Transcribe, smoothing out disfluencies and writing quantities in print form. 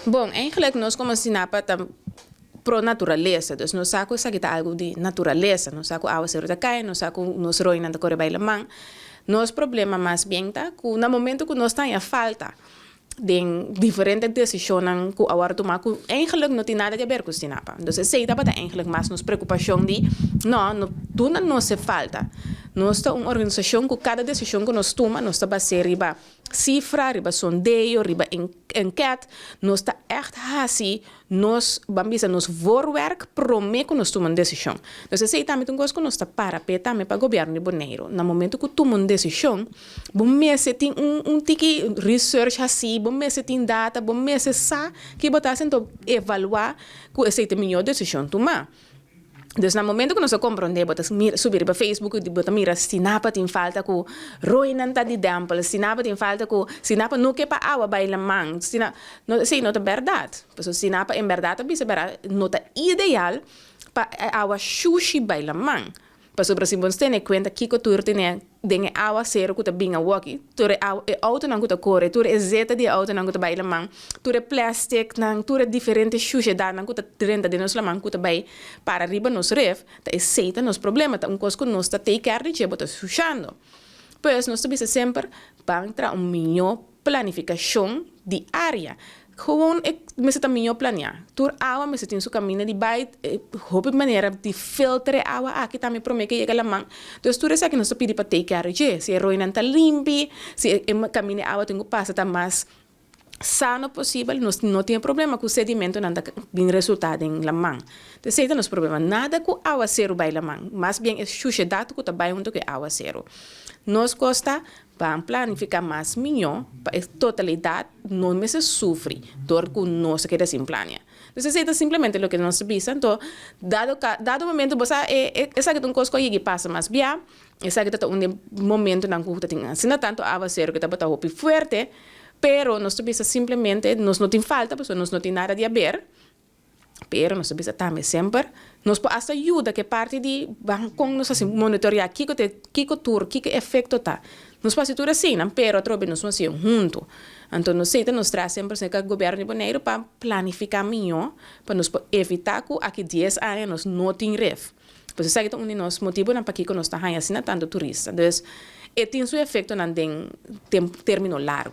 Bon, eigenlijk nos komo Stinapa ta pro naturalesa, dus nos sa ku esaki ta algu di naturalesa, nos sa ku awaseru ta kai, nos sa ku nos roinan ta kore bai laman. Nos problema mas bien ta ku na momento ku nos ta haña falta den diferente desishonnan ku a wòrdu tumá ku eigenlijk no tin nada di aber ku Stinapa. Dus esei tabata eigenlijk mas nos preokupashon di no, no duna nos e falta. Nos ta un organisashon ku kada desishon ku nos tuma nos ta bas'é riba sifra, riba sondeo, riba enket. Nos ta ègt hasi nos, ban bisa, nos voorwerk promé ku nos tuma un desishon. Dus esei tambe ta un kos ku nos ta para p'e tambe pa gobièrnu di Boneiru. Na momentu ku tuma un desishon, bo mester tin un tiki research hasí, bo mester tin data, bo mester sa ki bo ta hasi, anto evaluá ku esei ta e mihó desishon tumá. Dus na momento ku nos a komprondé, bo ta mira subi riba Facebook i bo ta mira Stinapa tin falta ku roinan ta di dèmpel, Stinapa tin falta ku Stinapa no ke pa awa bai laman, Stina no esei no ta bèrdat. Pasobra Stinapa en bèrdat ta bisa bèrdat no ta ideal pa e awa shushi bai laman. Pasobra si bo tene kuenta kiko tur tene den e awaseru ku ta bin awoki, tur e awa, e outonan ku ta kore, tur e zeta di e outonan ku ta bai laman, tur e plèstiknan, tur e diferente shushedatnan ku ta drenta den nos laman ku ta bai para riba nos ref, ta esei ta nos problema, ta un kos ku nos ta take care di dje, bo ta shushando. Pues nos ta bisa semper, ban traha un mihó planifikashon di área. Gewoon e mester ta mihó planiá. Tur awa mester tin su kaminda di bai, hopi manera di filter e awa aki tambe promé ke yega laman. Dus tur esaki nos ta pidi pa take care dje. Si e roinan ta limpi, si e kaminda e awa tin ku pasa ta mas sano posibel, nos no tin e problema ku sedimentonan ta bin resultá den laman. Esei ta nos problema. Nada ku awaseru bai laman, mas bien e shushedat ku ta bai huntu ku e awaseru. Nos kos ta Ban planifica mas miño pa e totalidad no mester sufri dor cu nos a keda sin plania. Entonces esey ta simplemente loke nos ta bisa. Anto dado ca dado momento bo sa e esaki ta un cos cu a yega y pasa mas bia, esaki ta ta un di e momentonan cu ta tin asina tanto awacero cu tabata hopi fuerte, pero nos ta bisa simplemente nos no tin falta pasobra nos no tin nada di haber. Pero nos ta bisa tambe semper nos por hasta yuda ke parti di ban kon nos hasi monitorea kiko te kiko tur kiko efekto ta. Nos por hasi tur eseinan pero atrobe nos no hasié huntu. Anto nos esei ta nos traha semper serka gobièrnu di Boneiru pa planifiká mihó pa nos por evitá ku aki dies aña nos no tin ref. Pues esaki ta un di nos motibunan pakiko nos ta haña asina tantu turista. Dus e tin su efektonan den término largu.